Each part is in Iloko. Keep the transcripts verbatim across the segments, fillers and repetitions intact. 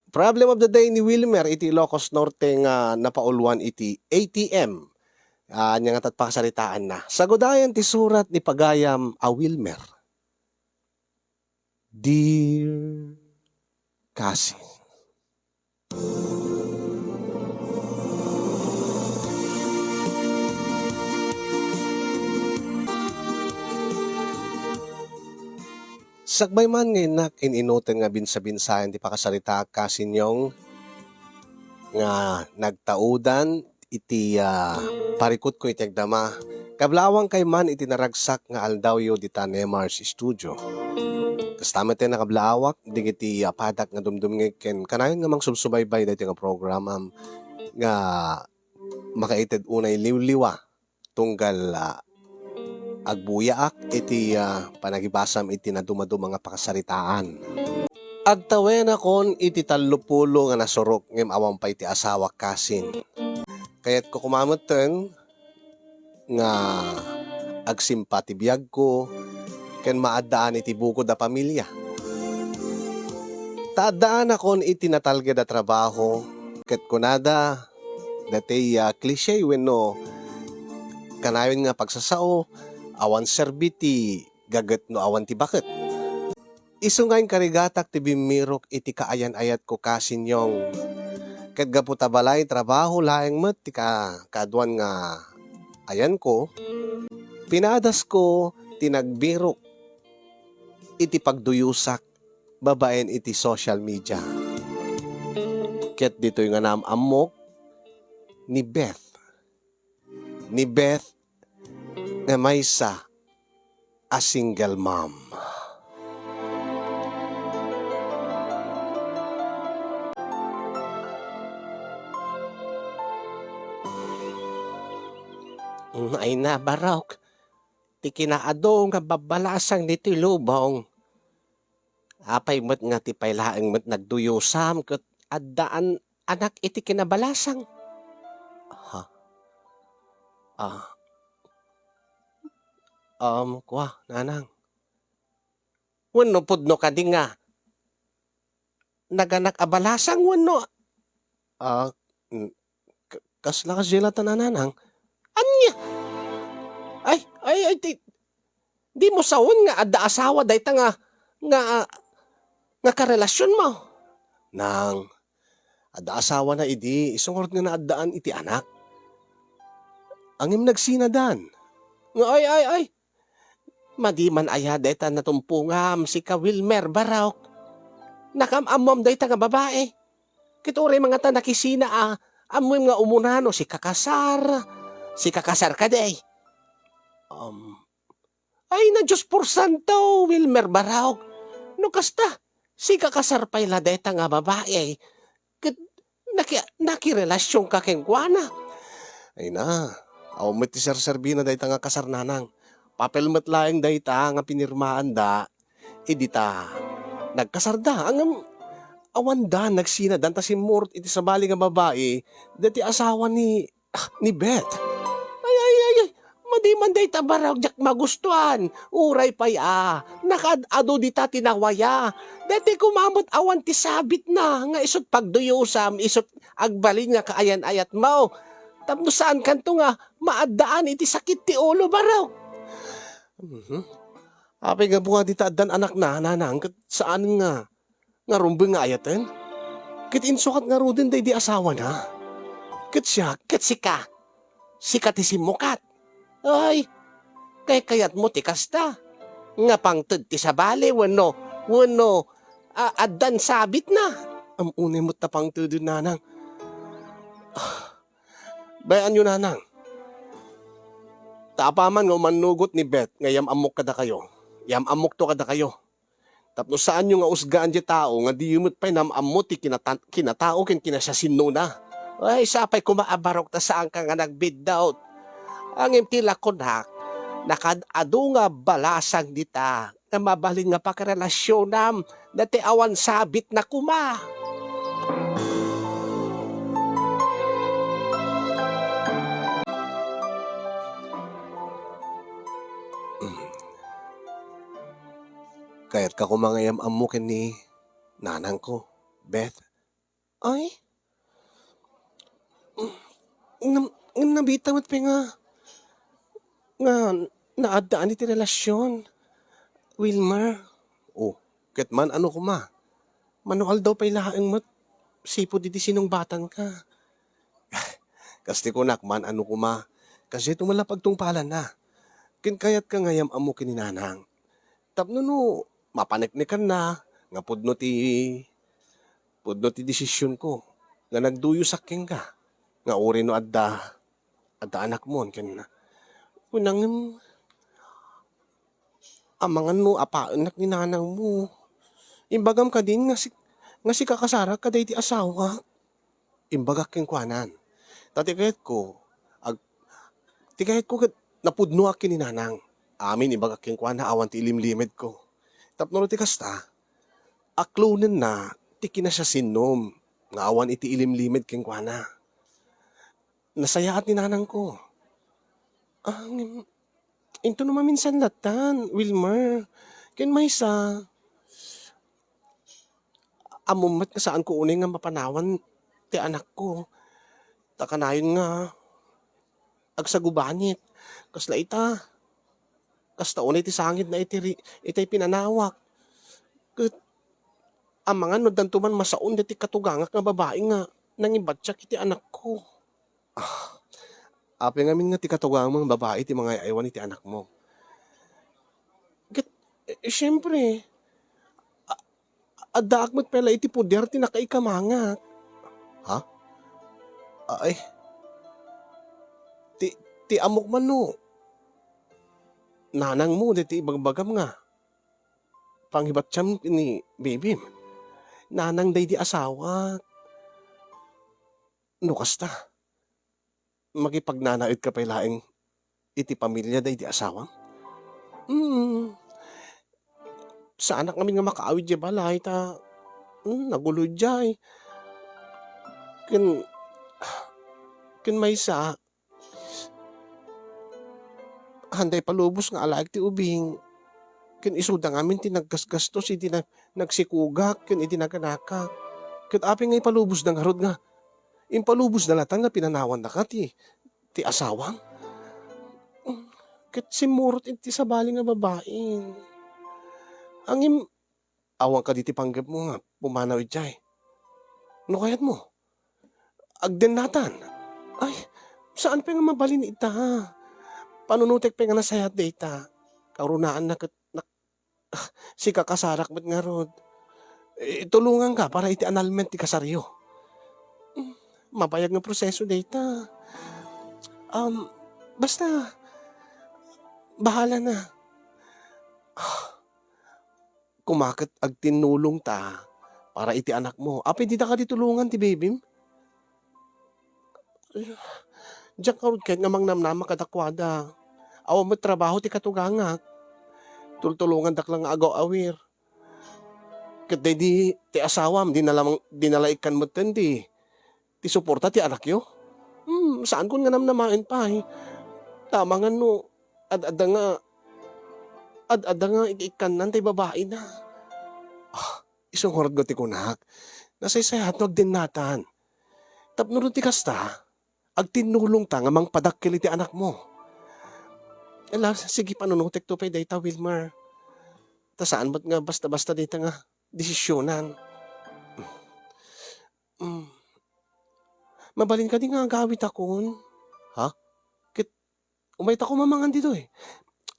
Problem of the day ni Wilmer iti Ilocos Norte nga napauluan iti A T M. Ah, ania nga tat pakasaritaanna. Sagudayan ti surat ni pagayam a Wilmer. Dear Cousin. Sakbay man nga innak in-inuten nga binsabinsayan ti pakasaritaak, Cousin Yong, nga nagtaudan iti, ah, parikutko iti agdama. Kablaawankay man iti naragsak nga aldawyo dita Nemar's Studio. Kasta met ti nakablaawak dagiti, ah, padak nga dumdumngeg ken kanayon nga mangsubsubaybay daytoy nga programam nga makaited unay liwliwa tunggal, ah, agbuyaak iti, ah, panagibasam iti nadumaduma nga pakasaritaan. Agtawenakon iti tallopulo nga nasurok ngem awan pay ti asawak, Cousin. Kayatko koma metten nga agsimpa ti biagko ken maaddaan iti bukod a pamilia. Ta addaanakon iti natalged a trabaho ket kunada, daytoy, ah, cliche wenno kanayon nga pagsasao, awan serbi ti gaget no awan ti baket. Isu nga inkarigatak ti bimmirok iti kaayan-ayatko, Cousin Yong. Ket gapu ta balay trabaho laeng met ti ka-, kaaduan nga ayanko, pinadasko ti nagbirok iti pagduyosak babaen iti social media. Ket ditoy nga naam-ammok ni Beth. Ni Beth nga maysa a single mom. Ay na, Barok, ti kinaadu nga babbalasang ditoy lubong. Apay met nga ti pay laeng met nagduyusam ket addaan anak iti kinabalasang? Ha? Ah. Um, kua, nanang. Wenno pudno kadi nga naganak a balasang wenno, ah, mm, ka-, kasla kasdiay latta, nanang? Ania? Ay, ay, ay, ti, dimo sawen nga adda asawa dayta nga, nga, nga karelasionmo? Nang, adda asawana idi, isu ngarud nga naaddaan iti anak. Ngem nagsinadan. Nga, ay, ay, ay. Madi man aya dayta natumpongam, sika Wilmer Barok? Nakaam-ammom dayta nga babai. Ket uray mangata nakisina a, ammoem nga umuna no sikakasar, sikakasar kadi. Um, ay na, Dios por santo, Wilmer Barok. No kasta, sikakasar pay la dayta nga babai. Ket naki-, nakirelasionka kenkuana? Ay na, awan met ti serserbina dayta nga kasar, nanang. Papel met laeng dayta nga pinirmaanda idi ta nagkasarda. Ngem awanda, nagsinadan ta simmurot iti sabali nga babai, dayta asawa ni, ah, ni Beth. Ay, ay, ay, ay. Madi man dayta, Barok, diak magustuan. Uray pay a, nakaad-adu dita ti nawaya. Dayta koma met awan ti sabitna nga isut' pagduyusam, isut' agbalin nga kaayan-ayatmo. Tapno saankanto nga maaddaan iti sakit ti ulo, Barok. Mhm. Apay gapu nga dita addan anakna, nanang, ket saan nga nga rumbeng nga ayaten? Ket insukat ngaruden daydi asawana. Ket siak, ket sika, sika ti simmukat. Ay, kaykayatmo ti kasta? Nga pangted ti sabali wenno, wenno, a-, addan sabitna? Am-, unay met ta pangteden, nanang. Ah, bay-anyo, nanang. Ta apaman nga umannugot ni Beth nga iyam-ammok kadakayo, iyam-ammokto kadakayo. Tapno saanyo nga usgaan diay tao nga diyo met pay naam-ammo ti kinata-, kinatao ken kinasiasinnona. Ay, sapay koma a Barok ta saanka nga nagbiddut. Ngem ti la kunak, nakaad-adu nga balasang dita nga mabalin nga pakarelasionam, dayta awan sabitna koma. Kayatka koma nga iyam-ammo ken ni nanangko, Beth? Ay? Ngem, ngem nabiit met pay nga, nga naaddaan iti relasyon, Wilmer. O, ket man-ano koma? Mano aldaw pay laeng met sipud iti sinungbatanka. Kas ti kunak, man-ano koma? Kasdiay met la pagtungpalanna. Ken kayatka nga am-ammo ken ni Nanang. Tapno no mapaneknekanna nga pudno ti, pudno ti desisionko nga nagduyosak kenka, nga uray no adda, adda anakmon ken, kunam, amangan no apaennak ni nanangmo. Imbagam kadin nga si-, nga sikakasarak kadayti asawak. Imbagak kenkuanan. Ta ti kayatko, ag-, ti kayatko ket napudnoak ken ni Nanang. Amin imbagak kenkuana awan ti ilimlimedko. Tapno no ti kasta, aklonenna ti kinasiasinnom nga awan iti ilimlimed kenkuana. Nasayaat ni nanangko. Ah, ngem, intono maminsan latan, Wilmer. Ken maysa, ammom met nga saanko unay nga mapanawan ti anakko. Ta kanayon nga agsagubanit. Kasla ita, kasta unay ti sangidna iti ri-, itay pinanawak. Ket amangan no addanto man masaon daytoy katugangak nga babai nga nangibatiak iti anakko. Ah, apay ngamin nga ti katugangmo nga babai ti mangay-aywan iti anakmo? Ket, eh, siempre, a-, addaak met pay la iti poder ti nakaikamangak. Ha? Ay, ti, ti ammok man no nanangmo daytoy ibagbagam nga pangibatiam ni baby. Nanang daydi asawak. No kasta, makipagnanaedka pay laeng iti pamilia daydi asawam? Hmm. Saanak ngamin nga makaawid diay balay ta, hmm, nagulo diay. Ken, ken maysa, haanda ipalubos nga alaek ti ubing. Ken isuda ngamin ti naggasgastos idi na-, nagsikogak ken idi naganakak. Ket apay nga ipalubosda ngarud nga impalubosda latan nga pinanawannaka ti, ti asawam? Ket simmurot iti sabali nga babai. Ngem, awan kadi ti panggepmo nga pumanaw idiay? No kayatmo, agdennatan. Ay, saan pay nga mabalin ita? Panunotek pay nga nasayaat dayta. Kaurunaanna ket nak-, sikakasarak met ngarud. Eh, tulonganka para iti annulment ti kasaryo. Hmm, mabayag nga proseso dayta. Um, basta, bahala na. Koma ket agtinnulongta para iti anakmo. Apay dita kadi tulongan ti babym? Diak ngarud ket nga mangnamnama kadakuada. Awan met trabaho ti katugangak. Tultulongandak la nga agaw-awir. Ket daydi ti asawam, dina la, dina la ikkan metten ti, ti suporta ti anakyo? Hmm, saankon nga namnamaen pay. Amangan no ad-adda nga, ad-adda nga ik-ikkannan tay babaina. Ah, isu ngarud ti kunak. Nasaysayaat no agdennatan. Tapno no ti kasta, agtinnulongta nga mangpadakkel iti anakmo. Ala, sige, panunotekto pay dayta, Wilmer. Ta saan met nga basta-basta dayta nga desisionan. Mm. Mabalin kadi nga agawitakon? Ha? Ket umayta koma mangan ditoy.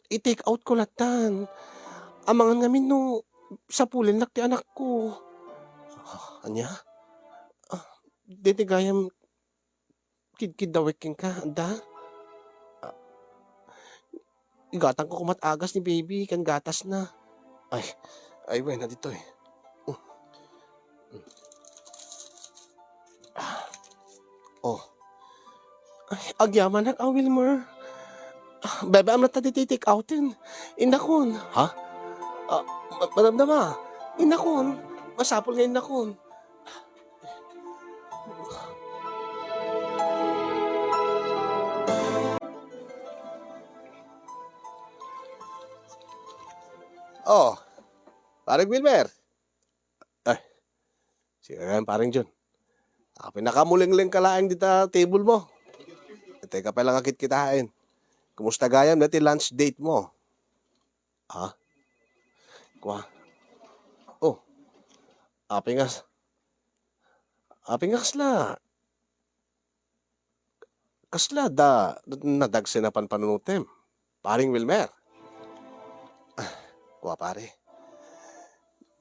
I-take out ko latan. Amangan ngamin no sapulennak ti anakko. Ah, ania? Ah, daydi gayam kidkiddawek kenka, adda? Ah, igatanko koma ti agas ni baby ken gatasna. Ay, ay, wen, ditoy. Ah. Oh. Ay, agyamanak a, Wilmer. Ah, bebe, amna ta ditoy take outen. Innakon. Ha? Ah, ma-, madamdama. Innakon. Masapul nga innakon. Oh, Pareng Wilmer. Ay, sige nga, Pareng John. Apay, nakamulengleng ka laeng dita table mo. Itay ka pay la nga kitkitaen. Kumusta gayam dayta lunch date mo? Ha? Kua. Oh. Apay nga, apay nga kasla, kasla da, nadagsen a panpanunotem, Paring Wilmer? Ah, kua, pare.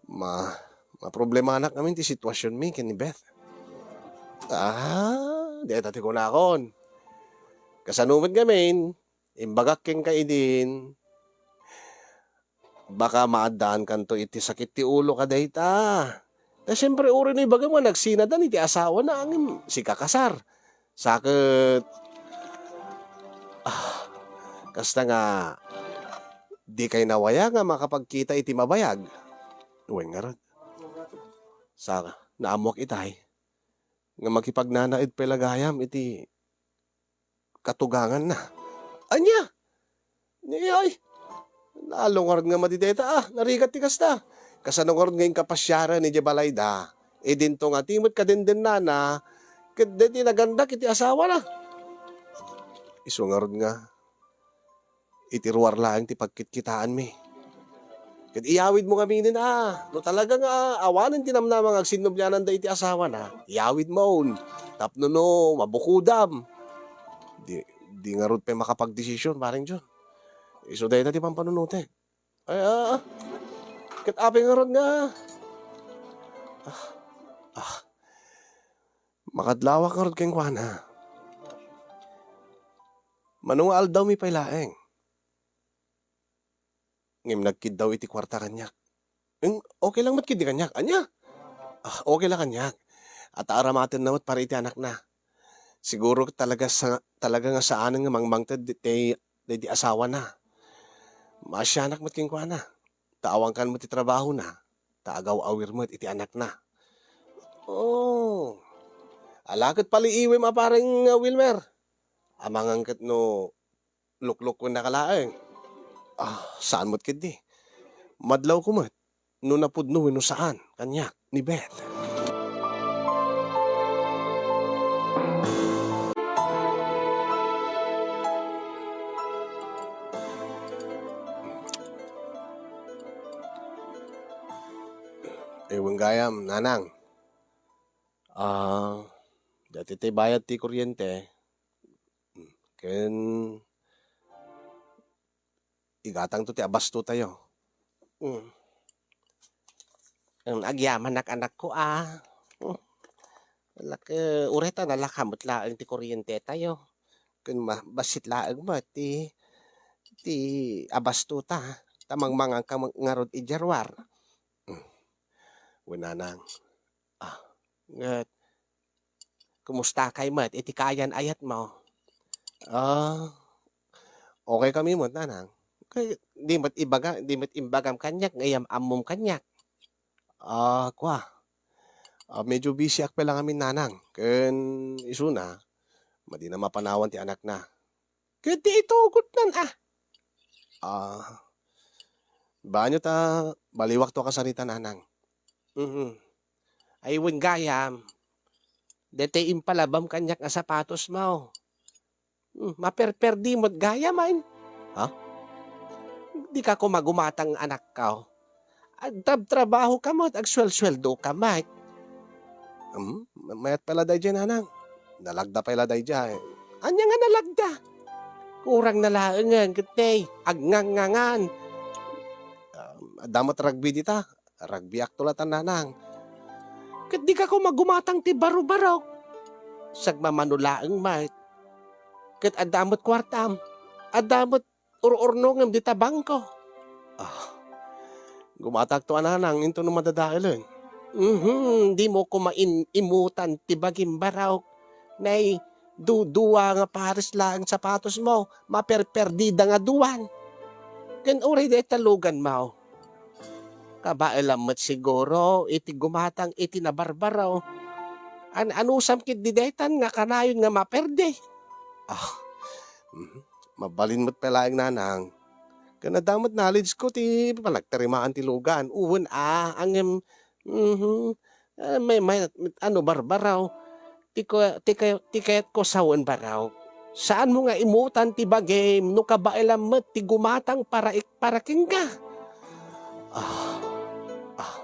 Ma-, maproblemanak ngamin ti situasionmi ken ni Beth. Ah, dayta ti kunakon. Kasano met ngamin, imbagak kenka idin, baka maaddaankanto iti sakit ti ulo kadayta. Ta siempre, uray no ibagam nga nagsinadan iti asawana, ngem sika kasar. Sa ket, ah, kasta nga, dikay nawaya nga makapagkita iti mabayag. Wen ngarud. Sa naammoak itay, nga makipagnanaed pay la gayam iti katuganganna. Ania? Ni, ay, nalungarod nga madi dayta, ah, narigat ti kasta. Kasano ngarud nga inkapasiaran idiay balayda? Idinto nga ti met kadendennana, ket daydi nagandak iti asawana. Isu ngarud nga, iti ruar laeng ti pagkitkitaanmi. Ket iyawidmo ngaminen a, no talaga nga awanen ti namnama nga agsinnubliananda iti asawana, iyawidmon. Tapno no mabukodam, di, di ngarud pay makapagdesisyon, Paring John. Isu dayta ti pampanunotek. Ay, ah, ah. Ket apay ngarud nga, ah, ah. Makadlawak ngarud kenkuana. Mano nga aldawmi pay laeng. Ngem nagkiddaw iti kuarta kaniak. Eng, okay lang met ketdi kaniak. Ania? Ah, okay lang kaniak. At aramatenna met para iti anakna. Siguro talaga sa, talaga nga saanen nga mangmangted di, di, di asawana. Maasianak met kenkuana. Ta awan kan met ti trabahona. Ta agaw-awir met iti anakna. Oh. Ala ket paliiwem a Paring Wilmer. Amangan ket no luklukennaka laeng. Ah, saan met ketdi. Madlawko met no napudno wenno saan kaniak ni Beth. Ewan gayam, Nanang. Ah, daytoy ti bayad ti kuryente. Ken igatangto ti abastotayo. Mm. Mm, agyamanak, anakko, a. Mm. Lak-, eh, uray ta nalaka met laeng ti kuryentetayo. Ken ma-, bassit laeng met ti, ti abastota. Ta mangmanganka ngarud idiay ruar. Mm. Wen, Nanang. Ah, nget, kumustakay met iti kayan-ayatmo? Ah, okay kami met, Nanang. Kay di met ibaga, di met imbagam kaniak nga iyam-ammom kaniak. Ah, kua. Ah, medyo busy ak pay la ngamin, Nanang. Ken isuna, madina mapanawan ti anakna. Ket di itugotnan, ah. Ah, banyo ta baliwakto a kasarita, Nanang. Mhm. Ay, wen gayam. Daytoy impalabam kaniak nga sapatosmo. Hmm, maperperdi met gayam, ay. Ha? Dika koma gumatang, anakko. Agtrabtrabahoka met, agsuelsueldoka met. Hmm, mayat pay la daydiay, Nanang. Nalagda pay la daydiay. Ania nga nalagda? Kurang na laengen ket nay agngangngangan. Ah, adda met rugby dita. Rugbyakto latan, Nanang. Ket dika koma gumatang ti barubarok. Sagmamano laeng met. Ket adda met kuartam. Adda met ur-urnongem dita bangko. Ah, gumatangto a, Nanang, intono madadaelen. Mhm, dimo koma in-, imutan ti bagim barok. Nay, dudua nga pares laeng sapatosmo, maperperdida nga duan. Ken uray dayta luganmo. Kabaelam met siguro iti gumatang iti nabarbaro. An-, anusam ketdi daytan nga kanayon nga maperdi? Ah, mhm. Mabalin met pay laeng, Nanang. Ken adda met knowledge ko ti panagtarimaan ti lugan. Wen a, ngem, mhm. Ah, may, may, ano, barbaro. Ti ku-, ti kay-, ti kayatko sawen, Barok. Saanmo nga imutan ti bagim no kabaelam met ti gumatang para ik-, para kenka. Ah, ah.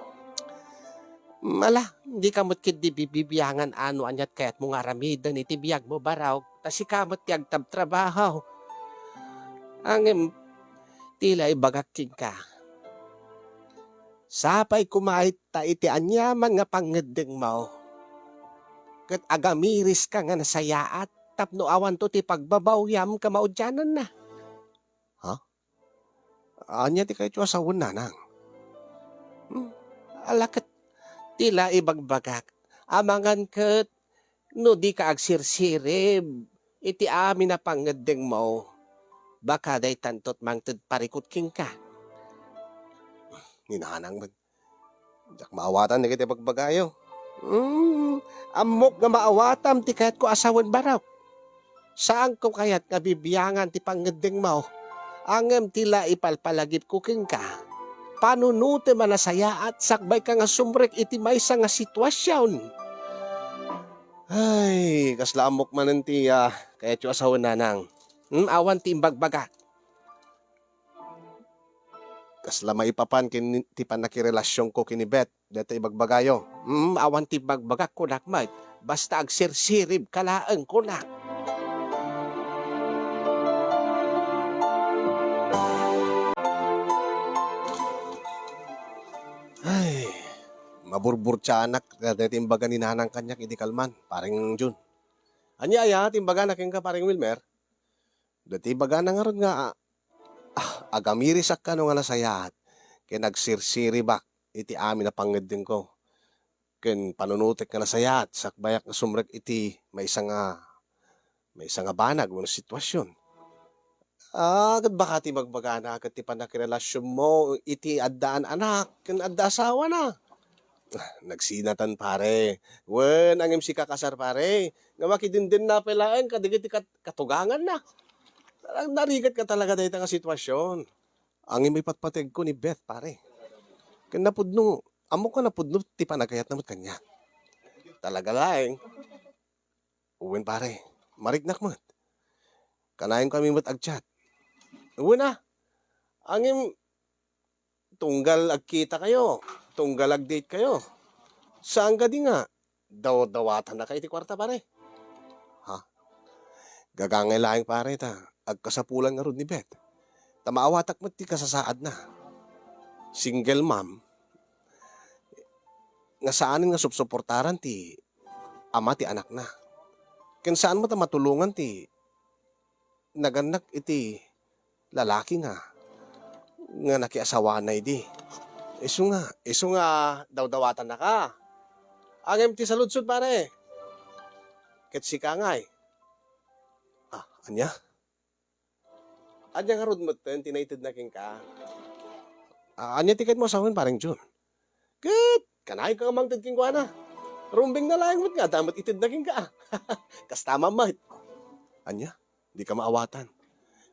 Ala, dika met ketdi bibibiangan a no aniat kayatmo nga aramiden iti biagmo, Barok. Ta sika met ti agtabtrabaho. Ngem, ti la ibagak kenka. Sapay koma ta iti aniaman nga pangngeddengmo, ket agamiriska nga nasayaat tapno awanto ti pagbabawyam ken maudiananna. Ha? Ania ti kayatyo a sawen, nanang? Hmm, ala ket ti la ibagbagak. Amangan ket no dika agsirsirib iti amin a pangngeddengmo, baka daytanto ti mangted parikut kenka. Ni nanang met. Diak maawatan dagiti bagbagayo. Hmm, ammok nga maawatam ti kayatko a sawen, Barok. Saanko kayat nga bibiangan ti pangngeddengmo, ngem ti la ipalpalagipko kenka, panunotem a nasayaat sakbayka nga sumrek iti maysa nga situasion. Ay, kasla ammok manen ti, ah, kayatyo a sawen, nanang. Hmm, awan ti imbagbagak. Kasla maipapan ken ti pannakirelasionko ken ni Beth, dayta ibagbagayo. Mm, awan ti ibagbagak, kunak met. Basta agsirsiribka laeng, kunak. Ay, maburburtianak dayta imbaga ni nanang kaniak idi kalman, Pareng Jun. Ania aya ti imbagana kenka, Pareng Wilmer? Dayta ibagana ngarud nga, ah, agamirisak kano nga nasayaat, ken agsirsiribak iti amin a pangngeddengko, ken panunotek nga nasayaat, sakbayak nga sumrek iti maysa nga, maysa nga banag wenno situasion. Ah, ket baka ti ibagbagana ket ti pannakirelasionmo iti addaan anak ken adda asawana. Ah, nagsinatan, pare. Wen, ngem sika kasar, pare, nga makidindenna pay laeng kadagiti kat-, katuganganna. Talagang narigatka talaga dayta nga situasion. Ngem ipatpategko ni Beth, pare. Ken napudno, ammok nga napudno ti panagkayatna met kaniak. Talaga laeng. Wen, pare, mariknak met. Kanayonkami met agchat. Wen a, ngem tunggal agkitakayo, tunggal agdatekayo. Saan kadi nga dawdawatannaka iti kuarta, pare? Ha? Gagangay laeng, pare, ta agkasapulan ngarud ni Beth. Ta maawatak met ti kasasaadna. Single mom, nga saanen nga supsuportaran ti ama ti anakna. Ken saan met a matulongan ti nagannak iti lalaki nga, nga nakiasawana idi. Isu nga, isu nga dawdawatannaka. Ngem ti saludsod, pare. Ket sika ngay? Ah, ania? Ania ngarud metten ti naitedna kenka? Ah, ania ti kayatmo a sawen, Pareng Jun? Ket kanayonka nga mangted kenkuana. Rumbengna laeng met nga adda met itedna kenka. Kasta man met. Ania? Dika maawatan.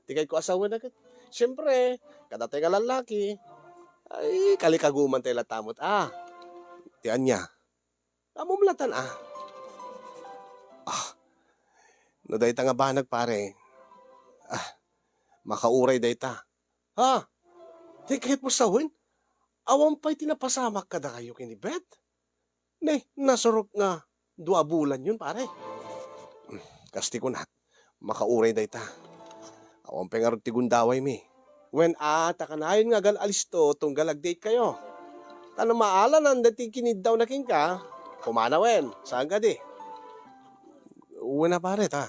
Ti kayatko a sawen a ket, siempre, kadatay nga lallaki, ay, kalikagumantay latta met a. Ti ania? Ammom latta a. Ah, no dayta nga banag, pare, ah, makauray dayta. Ha? Ti kayatmo sawen? Awan pay ti napasamak kadakayo ken ni Beth? Ne, nasurok nga dua a bulanyon, pare. Kas ti kunak, makauray dayta. Awan pay ngarud ti gundawaymi. Wen a, ta kanayon nga agal-alisto tunggal agdatekayo. Ta no maalanan dayta kiniddawna kenka, kumana wen, saan kadi? Wen a, pare, ta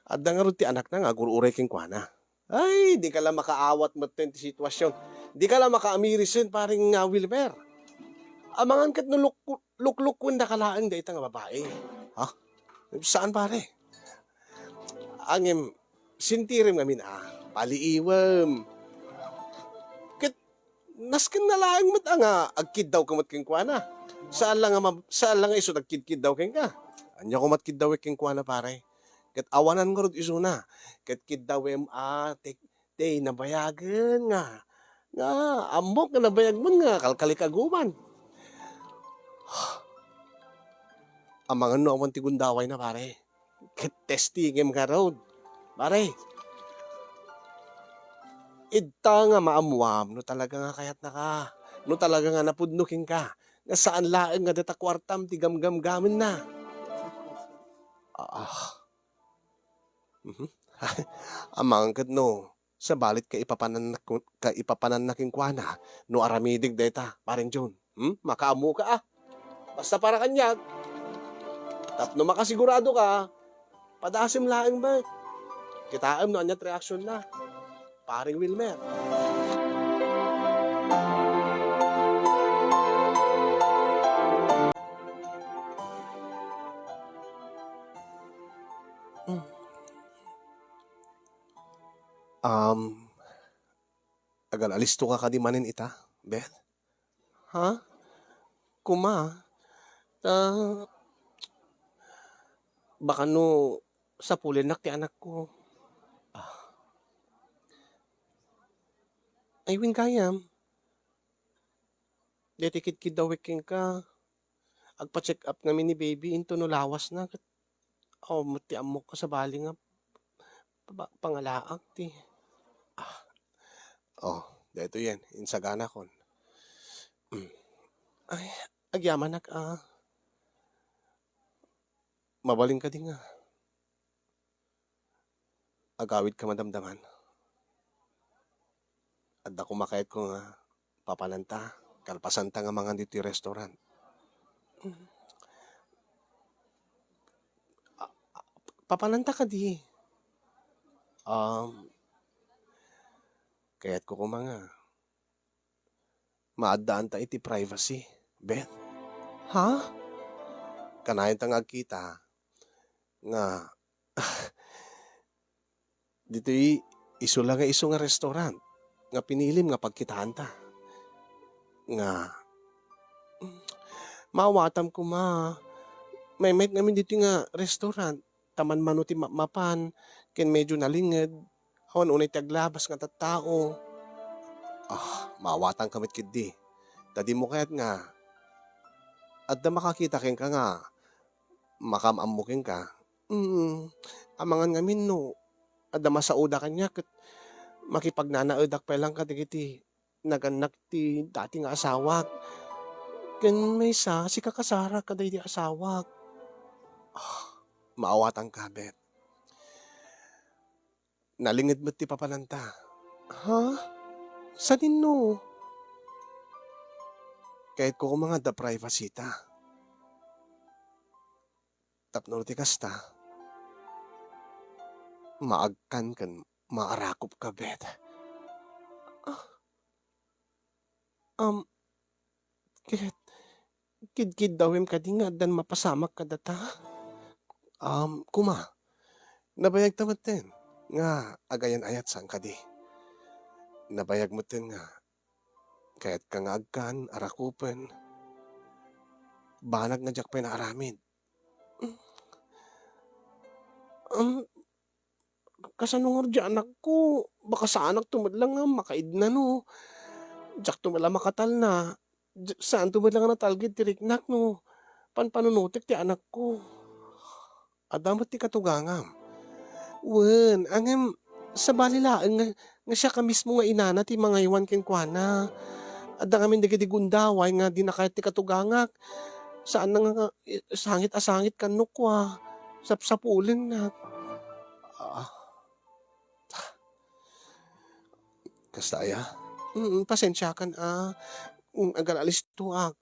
adda ngarud ti anakna nga agur-uray kenkuana. Ay, dika la makaawat metten ti situasion. Dika la makaamirisen, Pareng, ah, Wilmer. Amangan ket no luk-, luklukuendaka laeng dayta nga babai. Ha? Saan, pare. Ngem, sintirem ngamin a, paliiwem. Ket naskenna laeng met a nga agkiddawka met kenkuana. Saan la nga mab-, saan la nga isu ti agkidkiddaw kenka. Ania koma ti kiddawek kenkuana, pare? Ket awanan ngarud isuna. Ket kiddawem a ti, ti nabayagen nga, nga ammok nga nabayag met nga kalkalikaguman. Amangan no awan ti gundawayna, pare. Ket testingem ngarud. Pare, ita nga maammuam no talaga nga kayatnaka, no talaga nga napudno kenka, nga saan laeng nga data kuartam ti gamgamgamenna. Ah. Mhm. Amangan ket no, sabali kaipapananna, kaipapananna kenkuana no aramidek dayta, Paren John. Hmm? Makaammoka, a. Basta para kaniak. Tapno makasiguradoka, padasem laeng met. Kitaem no ania ti reaksionna, Paren Wilmer. Hmm. Um, agal-alistoka kadi manen ita, Beth? Ha? Kuma, ta baka no sapulennak ti anakko. Ah. Ay, wen gayam. Daytoy kidkiddawek kenka. Agpa-check up ngamin ni baby into no lawasna ket awan met ti ammok a sabali nga pa-, pangalaak ti, ah. Oh, daytoyen, insaganakon. Mm. Ay, agyamanak a. Mabalin kadi nga agawidka madamdaman. Adda koma kayatko nga papananta, kalpasanta nga mangan ditoy restaurant. Mm. A-, a-, papananta kadi? Um, kayatko koma nga maaddaanta iti privacy, Beth. Ha? Kanayonta nga agkita nga ditoy isu la nga isu nga restaurant nga pinilim nga pagkitaanta. Nga, maawatam koma. Maymayat ngamin ditoy nga restaurant. Ta manmano ti mapmapan ken medyo nalinged, awan unay ti aglabas nga tattao. Ah, maawatanka met ketdi. Ta dimo kayat nga adda makakita kenka nga makaam-ammo kenka. Mm, amangan ngamin no adda masaoda kaniak ket makipagnanaedak pay laeng kadagiti nagannak ti dati nga asawak. Ken maysa, sikaka Sara kadaydi asawak. Ah, maawatanka, Beth. Nalinged met ti papananta. Ha? Sadinno? Kayatko koma nga adda privacy ta. Tapno ti kasta, maagkan ken maarakopka, Beth. Ah. Um, ket, kidkiddawem kadi nga addan mapasamak kadata? Um, kuma, nabayagta metten nga agayan-ayat saan kadi. Nabayag metten nga kayatka nga agkan, arakupen. Banag nga diak pay naaramid. Um, kasano ngarud ti anakko? Baka saanakto met la nga makaidna no diakto met la makatalna. Di-, saanto met la nga natalged ti riknak no panpanunotek ti anakko. Adda met ti katugangam. Wen, ngem sabali laeng nga, nga siak a mismo nga inana ti mangaywan kenkuana. Adda ngamin dagiti gundaway nga dina kayat ti katugangak. Saanna nga, nga, eh, sangit a sangit kano kua. Sapsapulennak. Ah. Kasta aya? Mm, pasensiakan a. Mm, agal-alistoak.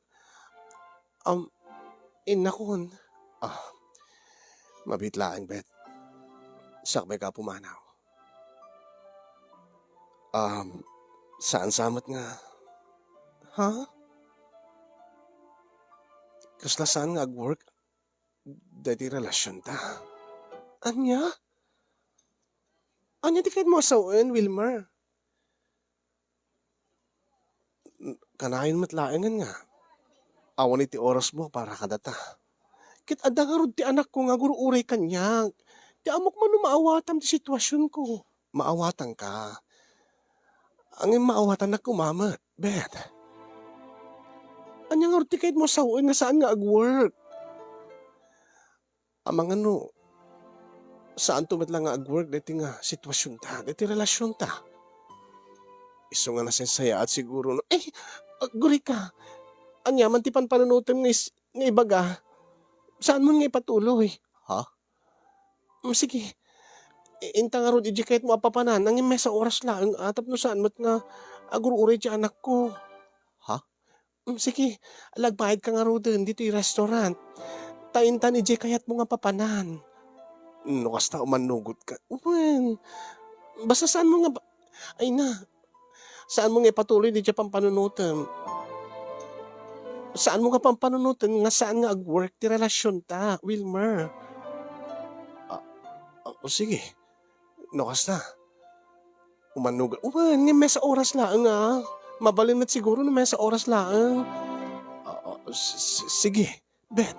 Um, innakon. Ah, mabiit laeng, Beth. Sakbay ka pumanaw. Um, saan sa met nga, ha? Kasla saan nga ag-work daytoy relasionta? Ania? Ania ti kayatmo a sawen, Wilmer? Kanayon met laengen nga awan iti orasmo para kadata. Ket adda ngarud ti anakko nga agur-uray kaniak. Ti ammok man no maawatam ti situasionko. Maawatanka. Ngem maawatannak koma met, Beth. Ania ngarud ti kayatmo a sawen nga saan nga ag-work? Amangan no, saanto met la nga agwork daytoy nga situasionta, daytoy relasionta. Isu nga nasaysayaat siguro no, ay, agguri ka. Ania man ti panpanunotem nga is-, nga ibaga, saanmon nga ipatuloy. Ha? Mm, sige. I-, inta ngarud idiay kayatmo a papanan, nangin maysa oras laeng a tapno saan met nga agur-uray ti anakko. Ha? Mm, sige. Ala, agbayadka ngaruden ditoy restaurant. Ta intan idiay kayatmo nga papanan. No kasta, umannugotka. Wen. Basta saanmo nga ba-, ay na. Saanmo nga ipatuloy daydiay a panpanunotem. Saanmo nga panpanunoten nga saan nga agwork ti relasionta, Wilmer. Ah, ah, o sige. No kasta, umannuga-, wen, nga maysa oras laeng, ah. Mabalin met siguro no maysa oras laeng. Ah, ah, s-, s-, sige. Bet.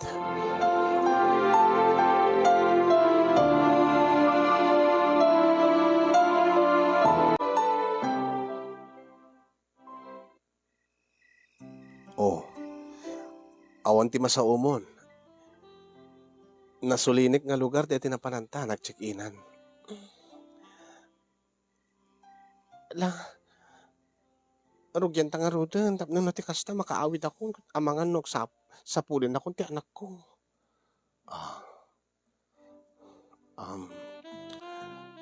Oh, awan ti masaomon. Nasulinek nga lugar daytoy napananta, nag-check-inan. La, rugianta ngaruden, tapno no ti kasta, makaawidakon, amangan no agsap-, sapulennakon ti anakko. Ah. Um,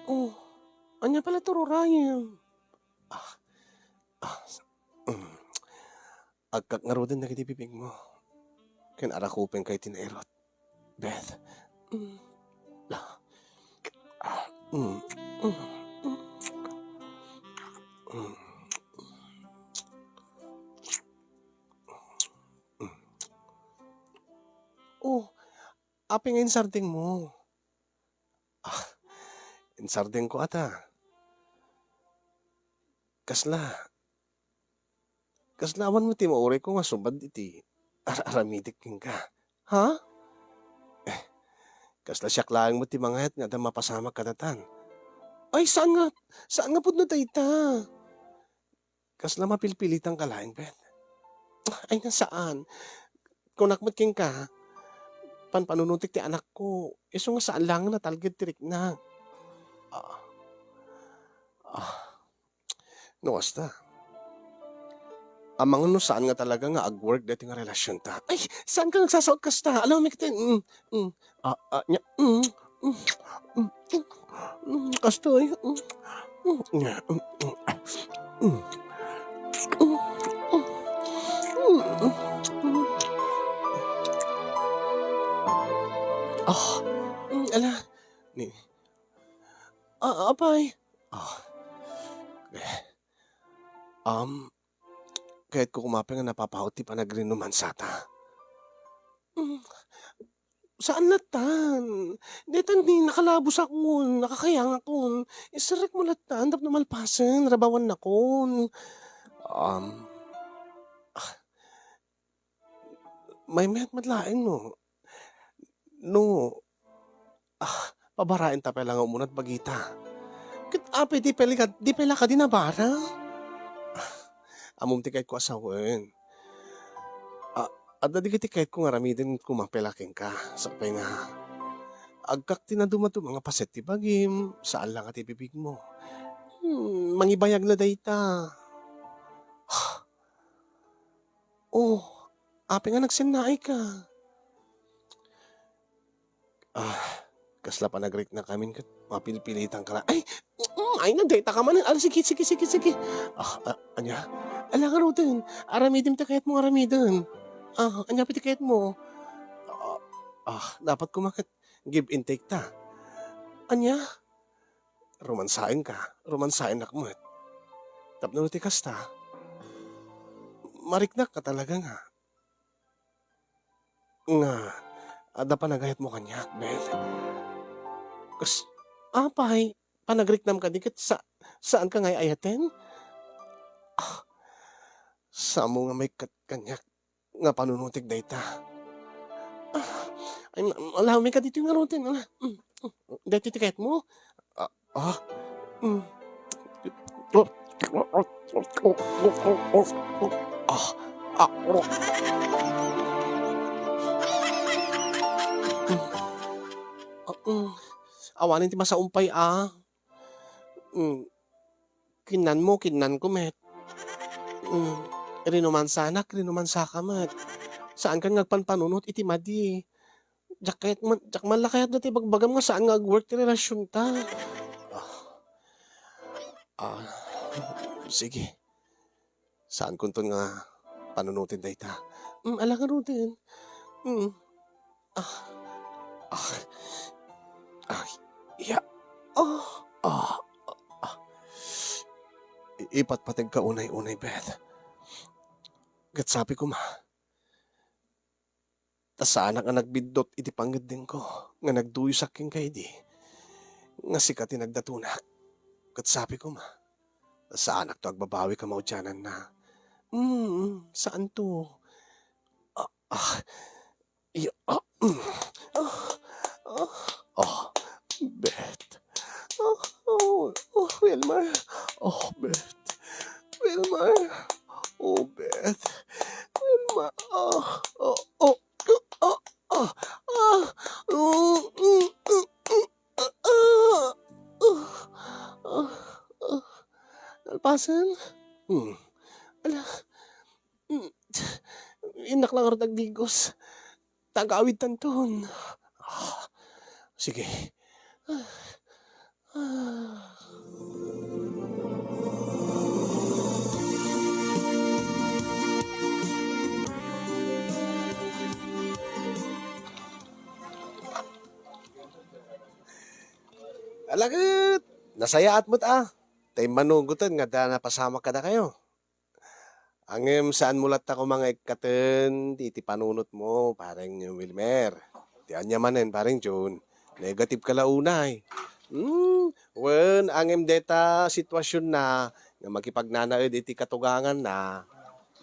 oh, ania pay la ti urayem? Ah, ah, s-, mm. Agkak ngaruden dagiti bibigmo. Ken arakupenka iti nairut. Beth. Mm. La. Ah, mm, mm, mm, mm. Mm. Oh, apay nga insardengmo? Ah, insardengko ata. Kasla, kasla awan met ti maurayko nga sumad iti ar-aramidek kenka. Ha? Eh, kasla siak laeng met ti mangayat nga adda mapasamak kadatan. Ay, saan nga, saan nga pudno dayta? Kasla mapilpilitanka laeng, Beth? Ay, na saan. Kunak met kenka, panpanunotek ti anakko. Isu nga saan laeng natalged ti riknak. Ah. Ah. No kasta, amangan no saan nga talaga nga agwork daytoy nga relasionta. Ay, saanka nga agsasaot kasta? Allow me kitaen. Mm, mm. Ah, ah, nia, mm, mm, mm, mm, mm, kastoy. Mm, mm, nia, mm, mm, mm. Mm, mm, mm, mm. Ah, mm, ala. Ni, ah, apay. Ah. Eh. Um, kayatko koma pay nga napapaut ti panagrinumansata. Mm, saan lattan. Daytan ni nakalabosakon, nakakayangakon. Iserrekmo lattan tapno malpasen, rabawannakon. Um, ah, maymayat met laeng no, no, ah, pabaraenta pay la nga umunat bagita. Ket apay, di pay la, di pay la kadi nabara? Ah, ammom ti kayatko a sawen. Ah, adda dagiti kayatko nga aramiden koma pay la kenka, sakbay nga agkak ti nadumaduma nga paset ti bagim, saan la nga ti bibigmo. Hmm, mangibayag la dayta. Oh, apay nga nagsennaayka? Ah, kasla panagriknakamin ket mapilpilitanka la. Ay, mm, ay, nagdaytaka manen. Ah, sige, sige, sige, sige. Ah, ah, ania? Ala ngaruden, aramidem ti kayatmo nga aramiden. Ah, ania pay ti kayatmo? Ah, ah, dapat koma ket give and take ta. Ania? Romansaenka, romansaennak met. Tapno no ti kasta, mariknakka talaga nga, nga adda panagayatmo kaniak, Beth. Kas-, apay, panagriknam kadi ket sa-, saanka nga ay-ayaten? Ah, saanmo nga maikkat kaniak nga panunotek dayta. Ah, ay, ma-, allow me kadi ti ngaruden, ah. Mm, mm. Daytoy ti kayatmo? Ah, ah. Mm. Ah, ah. Mm. Mm, awanen ti masaumpay a. Mm, kinnanmo, kinnanko met. Mm, rinumansanak, rinumansaka met. Saankan nga agpanpanunot iti madi. Diak kayat man, diak man la kayat dayta ibagbagam nga saan nga ag-work ti relasionta. Ah. Ah, sige. Saankonton nga panunoten dayta. Mm, ala ngaruden. Mm. Ah. Ah. Ah. Ya. Ah. Ah. Ah. I-, ipatpategka unay-unay, Beth. Ket sabi koma, ta saanak nga nagbiddut iti pangngeddengko nga nagduyosak kenka idi, nga sika ti nagdatunak. Ket sabi koma, ta saanakto agbabawi ka maudiananna. Mm, saanto. Ah, ah, iya, ah, mm, ah, ah, ah, Beth. Ah, oh, oh, Wilmer. Oh, Beth. Wilmer. Oh, Beth. Wilmer. Ah, oh, oh, ah, ah, ah, mm, mm, mm, mm, ah, ah, ah, ah, ah. Nalpasen? Hmm. Ala. Hmm. Innak la ngarud agdigos. Tagawidtanton. Ah. Sige. Ah. Ah. Ala ket, nasayaat met a. Ta immanugoten nga adda napasamak kadakayo. Ngem saanmo latta koma nga ikkaten ti, ti panunotmo, Pareng Wilmer. Ti ania manen, Pareng Jun, negative ka la unay. Hmm, wen, ngem dayta situasionna nga makipagnanaed iti katuganganna,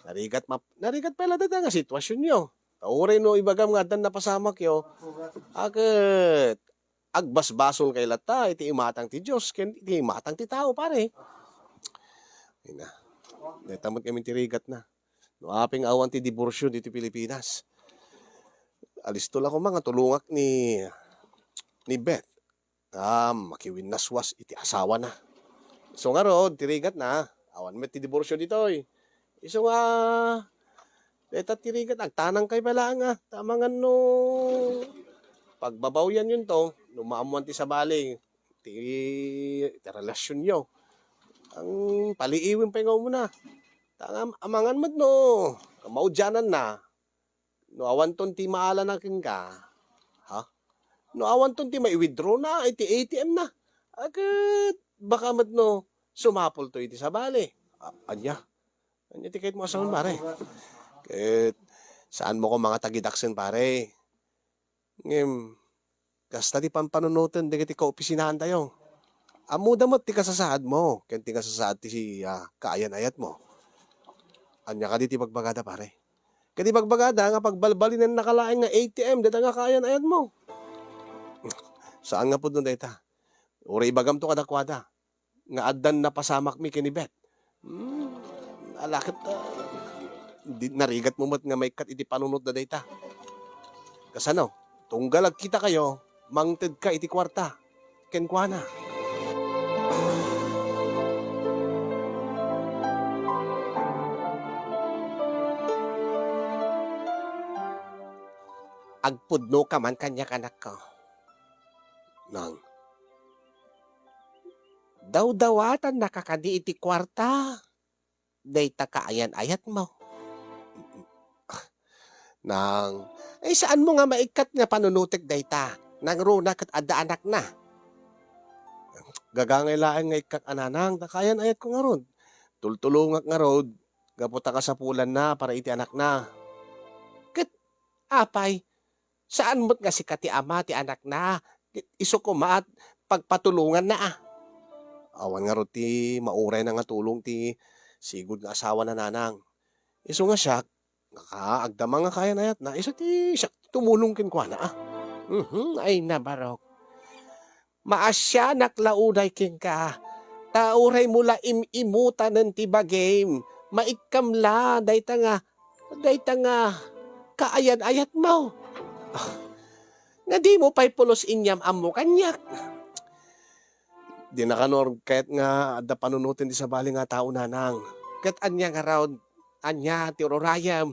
narigat map-, narigat pay la dayta nga situasionyo. Ta uray no ibagam nga addan napasamakyo, a ket agbasbasolkayo latta iti imatang ti Dios ken iti imatang ti tao, pare. Ay na. Dayta met ngamin ti rigatna. No apay nga awan ti diborsio ditoy Pilipinas, alisto la koma nga tulongak ni, ni Beth. Ah, makiwinnaswas iti asawana. Isu ngarud, ti rigatna, awan met ti diborsio ditoy. Isu nga, dayta ti rigat, agtanangkayo pay laeng a, ta amangan no pagbabawianyonto, no maammoan ti sabali, ti, ti relasionyo. Ang paliiwen pay nga umuna. Ta am-, amangan met no, maudiananna, no awanton ti maalana kenka, ha? No awanton ti mai-withdraw na iti A T M na. A ket baka met no sumapulto iti sabali. A-, ania? Ania ti kayatmo a sawen, pare? Ket saanmo koma nga tagidaksen, pare. Ngem, kasta ti panpanunoten dagiti kaopisinaantayo. Ammoda met ti kasasaadmo ken ti kasasaad ti, ah, kaayan-ayatmo. Ania kadi ti ibagbagada, pare? Ket ibagbagada nga pagbalbalinennaka laeng nga A T M dayta nga kaayan-ayatmo. Saan nga pudno dayta. Uray ibagamto kadakuada nga addan napasamakmi ken ni Beth. Hmm, ala ket, ah, di, narigatmo met nga maikkat iti panunotda dayta. Kasano? Tunggal agkitakayo, mangtedka iti kuarta kenkuana. Agpudnoka man kaniak, anakko. Nang, dawdawatannaka kadi iti kuarta dayta kaayan-ayatmo? Nang, ay, saanmo nga maikkat nga panunotek dayta? Nangruna ket adda anakna. Gagangay laeng nga ikkak a nanang, ta kaayan-ayatko ngarud. Tultulongak ngarud, gapu ta kasapulanna para iti anakna. Ket apay, saan met nga sika ti ama ti anakna, ket isu koma a pagpatulonganna a. Awan ngarud ti maurayna nga tulong ti sigud nga asawana, nanang. Isu nga siak, nga agdama nga kaayan-ayatna, isu ti siak ti tumulong kenkuana a. Mhm, ay nabarok. Maasianak la unay kenka, ta uraymo la im-imutanen ti bagim, maikkam la dayta nga, dayta nga kaayan-ayatmo. Ah, nga dimo pay pulos inyam-ammo kaniak. Di na kano kayat nga adda panunoten ti sabali nga tao, nanang. Ket ania ngarud, ania ti ururayem?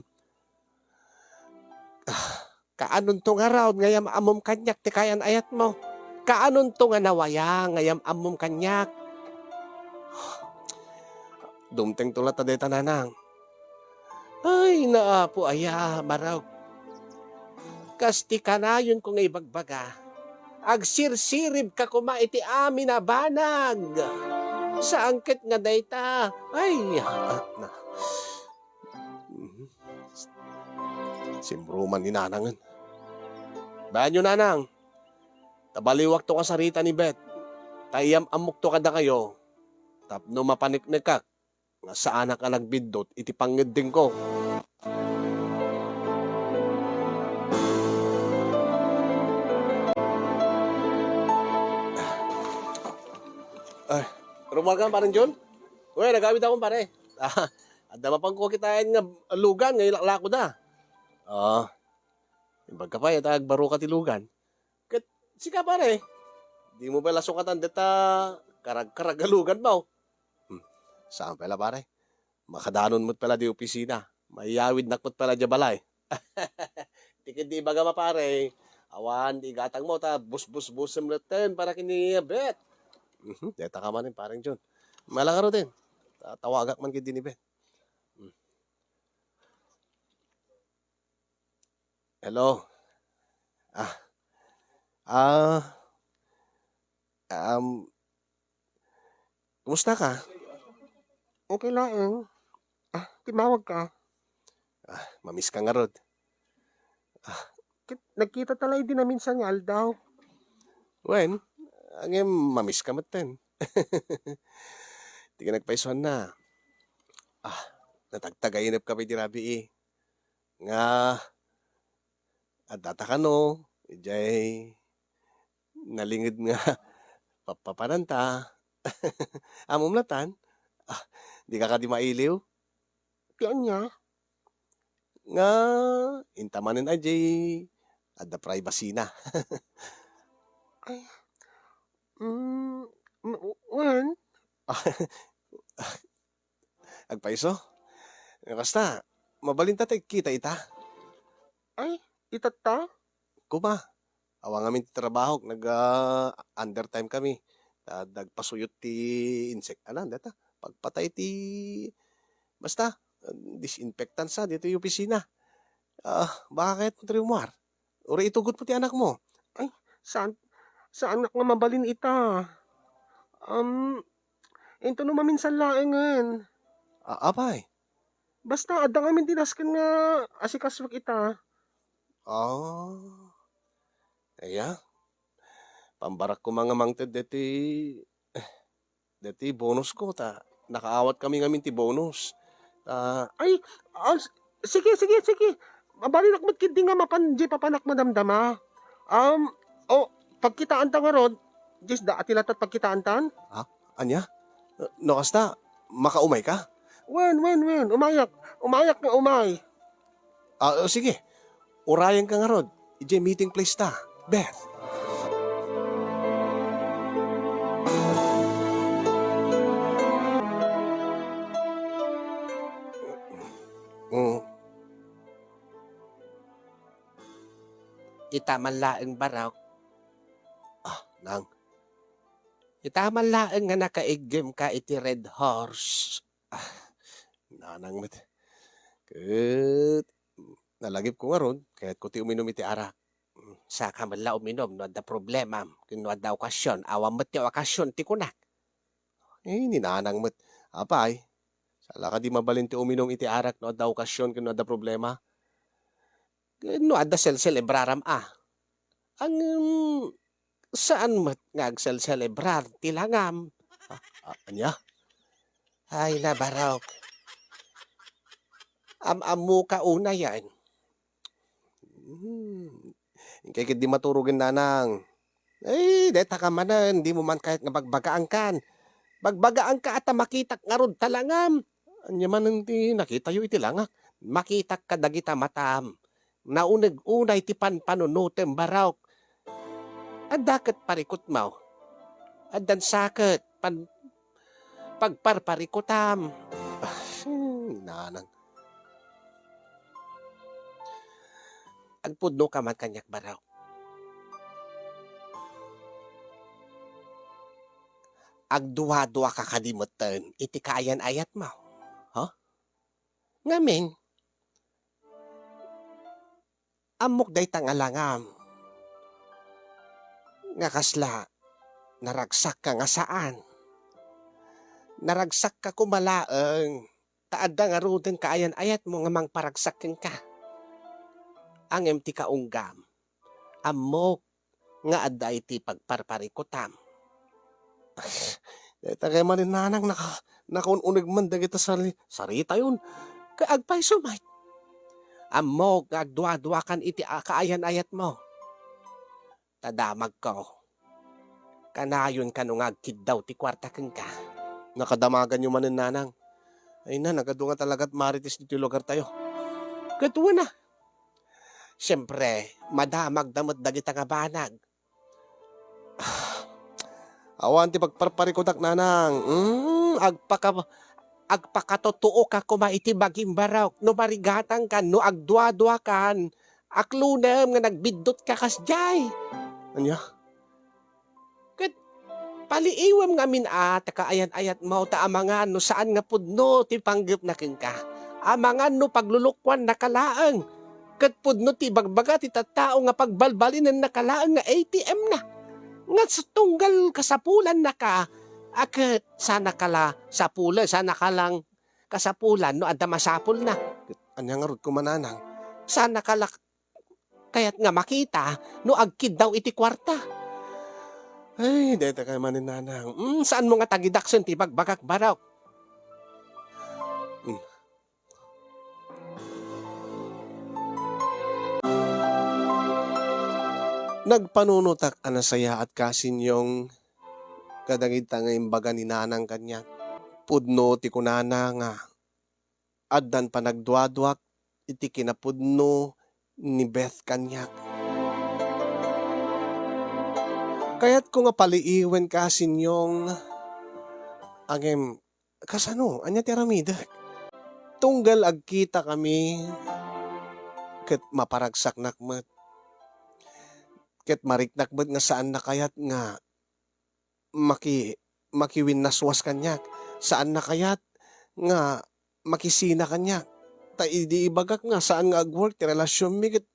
Ah, kaanonto ngarud nga yam-ammom kaniak ti kayan-ayatmo? Kaanonto nga nawaya nga yam-ammom kaniak? Dumtengto latta dayta, nanang. Ay, naapo aya, Barok. Kas ti kanayonko nga ibagbaga, agsirsiribka koma iti amin a banag. Saan ket nga dayta? Ay, ah, na. Mhm. Simruman ni nanangen. Baanyo, nanang. Ta baliwakto kasarita ni Beth. Ta iyam-ammokto kadakayo tapno mapaneknekak nga saanak a nagbiddut iti pangngeddengko. Ay, rummuarka, Pareng John? Uy, nagawid ako, pare. Ah, adda mapanko kitaen nga lugan nga ilaklako da. Ah, imbag ka pa, ita agbaruka ti lugan. Ket sika, pare, di mo pay la sukatan deta karag-karag a lugan mo. Hmm, saan pay la, pare? Makadanon met pay la di opisina. Maiyawidnak met pay la di balay. Ti ket di ibagam a, pare, awan di igatangmo ta busbusbusem latten para ken ni Beth. Mhm, deta ka manen, Pareng John. Mala ngaruden. Ta-, tawagak man ket di ni Beth. Hmm. Hello. Ah. Ah. Um, kumusta ka? Okay laeng. Ah, timmawag ka. Ah, mamiss ka ngarud. Ah. Ket nagkita ta la idi naminsan nga aldaw. Wen, ngem mamiss ka metten. Ti kinagpaisuanna. Ah, natagtagainep ka pay idi rabii. Nga, adda ta kano, idiay nalinged nga pappapananta. Ammom latta? Ah, dika kadi mailiw? Ti ania? Nga, inta manen a diay adda privacy-na. Ay, mm, m-, wen? Agpayso? Kasta, mabalinta ta agkita ita? Ay, itatta? Kuma, awan ngamin ti trabahok, nag, ah, undertime kami. Ta nagpasuyot ti insek-, anan, data, pagpatay ti, basta, disinfectant sa ditoy opisina. Ah, baka kayat mo ti rummuar? Uray itugotmo ti anakmo. Ay, saan, saanak nga mabalin ita. Um, intono maminsan laengen. A-, apay? Basta, adda ngamin ti nasken nga asikasuek ita. Ah. Aya. Pambarakko nga mangted deti, deti bonus ko, ta nakaawat kami ngamin ti bonus. Ta Ay, ah, s-, sige, sige, sige. Mabalinak met ketdi nga mapan diay papanak madamdama. Um, o, pagkitaan ta ngarud, diay isda a ti latta ti pagkitaan tan? Ha? Ania? No kasta, makaumay ka? Wen, wen, wen. Umayak. Umayak nga umay. Ah, o, sige. Urayen ka ngarud. Idiay meeting place ta. Beth. Mm. Ita man laeng, Barok. Ah, nang. Ita man laeng nga nakaiggem ka iti Red Horse. Ah, nanang met. Ket nalagipko ngarud, kayatko ti uminom iti arak. Saka met la uminom no adda problemam, ken no adda okasion, awan met ti okasion ti kunak. Eh, ni nanang met. Apay, saan la kadi mabalin ti uminom iti arak no adda okasion ken no adda problema? Ken no adda selselebraram a. Ngem saan met nga agselselebrar ti langam. Ah, ah, ania? Ay, nabarok. Am-ammoka unayen. Hmm. Inkay ketdi maturogen, nanang. Ay, dayta ka manen, dimo man kayat nga bagbagaangkan. Bagbagaangka a ta makitak ngarud ta langam. Ania manen ti nakitayo iti langak? Makitak kadagita matam. Nauneg unay ti panpanunotem, Barok. Adda ket parikutmo. Addan sa ket pan-, pagparparikutam. Ah, nanang. Agpudno ka man kaniak, Barok. Agdua-dua ka kadi metten iti kaayan-ayatmo. Ha? Ngamin, ammok dayta nga langam nga kasla naragsakka nga saan. Naragsakka koma laeng ta adda ngaruden kaayan-ayatmo nga mangparagsak kenka. Ngem ti kaunggam, ammok nga adda iti pagparparikutam. Dayta kay manen, nanang, naka-, nakaun-uneg man dagita sari-, saritayon. Ket agpayso met. Ammok nga agdua-duakan iti a-, kaayan-ayatmo. Ta damagko. Kanayon kano nga agkiddaw ti kuarta kenka. Nakadamaganyo manen, nanang. Ay na, nagadu nga talagat marites ditoy lugartayo. Ket wen a. Siempre, madamagda met dagita nga banag. Awan ti pagparparikutak, nanang. Mm, agpaka-, agpakatotooka koma iti bagim, Barok. No marigatangkan, no agduaduakan, aklunem nga nagbiddutka kasdiay. Ania? Ket paliiwem ngamin a ta kaayan-ayatmo ta amangan no saan nga pudno ti panggepna kenka. Amangan no paglulukuannaka laeng. Ket pudno ti ibagbaga ti tattao nga pagbalbalinennaka laeng nga A T M na. Nga s-, tunggal kasapulannaka, a ket saannaka la sapulen, saannaka lang kasapulan no adda masapulna. Ket ania ngarud koma, nanang? Saannaka la kayat nga makita no agkiddaw iti kuarta. Ay, dayta kay manen, nanang. Mm, saanmo nga tagidaksen ti ibagbagak, Barok? Mm. Nagpanunotak a nasayaat, Kasinyong, kadagita nga imbaga ni nanang kaniak. Pudno ti kunana nga addan panagduaduak iti kinapudno ni Beth kaniak. Kayatko nga paliiwen, Kasinyong, ngem kasano? Ania ti aramidek? Tunggal agkitakami, ket maparagsaknak met. Ket mariknak met nga saanna kayat nga maki-, makiwinnaswas kaniak. Saanna kayat nga makisina kaniak. Ta idi ibagak nga saan nga agwork ti relasionmi, ket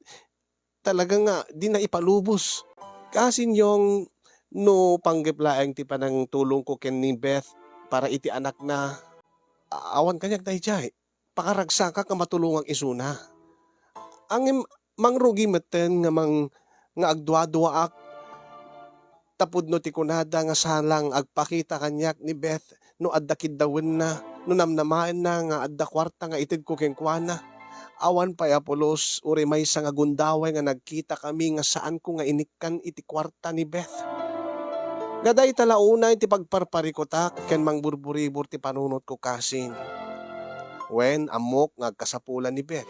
talaga nga dina ipalubos. Kasinyong, no panggep laeng ti panangtulongko ken ni Beth para iti anakna, a-, awan kaniak daydiay. Pakaragsakak nga matulongak isuna. Ngem mangrugi metten nga mang-, nga agduaduaak, ta pudno ti kunada nga saanna nga agpakita kaniak ni Beth no adda kiddawenna, no namnamaenna nga adda kuarta nga itedko kenkuana. Awan pay a pulos, uray maysa nga gundaway nga nagkitakami nga saanko nga inikkan iti kuarta ni Beth. Nga dayta la unay ti pagparparikutak ken mangburburibor ti panunotko, Kasin. Wen, ammok nga agkasapulan ni Beth.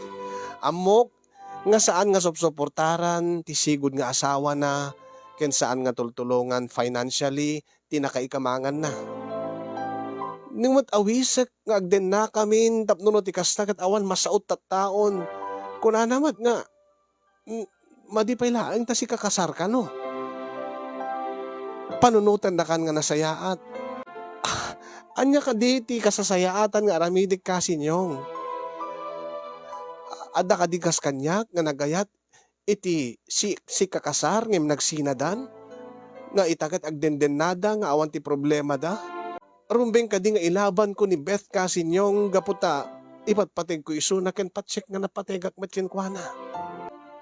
Ammok nga saan nga supsuportaran ti sigud nga asawana ken saan nga tultulongan financially ti nakaikamanganna. Ngem met awisek nga agdennakamin tapno no ti kasta ket awan masaut tattaon. Kunana met nga, "Mm, madi pay laeng ta sikakasarka, no? Panunotennakan nga nasayaat." Ah, ania kadi ti kasasayaatan nga aramidek, Kasinyong? Adda kadi kas kaniak nga nagayat iti si-, sikakasar ngem nagsinadan? Nga ita ket agdendennada nga awan ti problemada? Rumbeng kadi nga ilabanko ni Beth, Kasinyong, gapu ta ipatpategko isuna ken patiek nga napategak met kenkuana.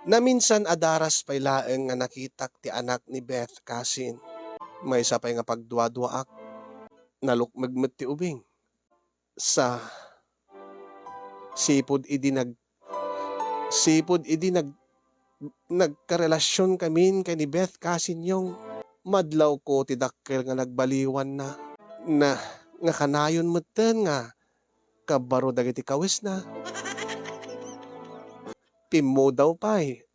Naminsan a daras pay laeng nga nakitak ti anak ni Beth, Kasin. Maysa pay nga pagduaduaak, nalukmeg met ti ubing. Sa sipud idi nag-, sipud idi nag-, nagkarelasionkamin ken ni Beth, Kasinyong, madlawko ti dakkel nga nagbaliwanna. Na, nga kanayon metten nga kabbaro dagiti kawisna. Pimmudaw pay.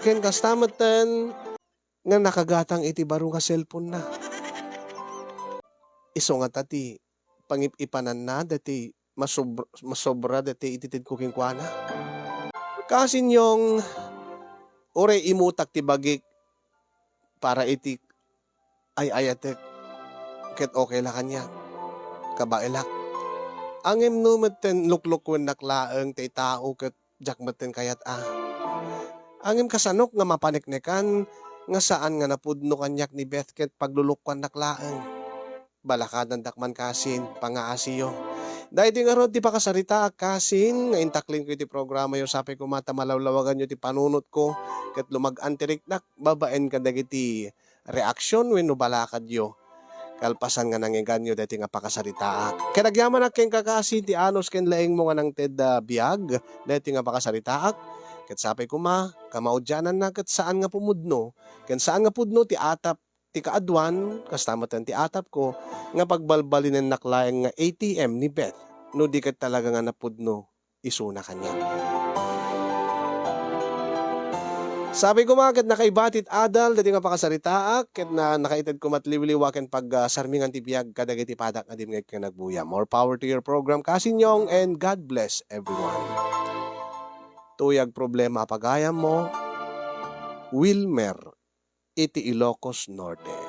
Ken kasta metten, nga nakagatang iti baro nga cellphone-na. Isu ngata ti pangip-ipananna daytoy masobr-, masobra daytoy ititedko kenkuana. Kasin, Yong, uray imutak ti bagik para iti ay-ayatek ket okay la kaniak. Kabaelak. Ngem no metten luklukuennak laeng ti tao ket diak metten kayat a. Ngem kasanok nga mapaneknekan nga saan nga napudno kaniak ni Beth ket paglulukkuannak laeng. Balakadandak man kasin, pangaasiyo. Daytoy ngarud ti pakasaritaak kasin nga intaklinko iti programayo, sapay koma ta malawlawaganyo ti panunotko ket lumag-an ti riknak babaen kadagiti reaksyon wenno balakadyo kalpasan nga nangngeganyo daytoy nga pakasaritaak. Ket agyamanak kenka kasin ti anus ken laengmo nga nangted a biag daytoy nga pakasaritaak. Ket sapay koma, kamaudiananna ket saan nga pumudno, ken saan nga pudno ti atap ti kaaduan, kasta metten ti atapko, nga pagbalbalinennak laeng nga A T M ni Beth, no di ket talaga nga napudno isuna kaniak. Sapay koma ket nakaibati ti adal daytoy nga pakasaritaak, ket na, nakaited koma ti liwliwa ken pag, ah, sarmingan ti biag kadagiti padak nga dimngeg ken agbuya. More power to your program, Kasin Yong, and God bless everyone. Tuyag problema a pagayammo, Wilmer, iti Ilocos Norte.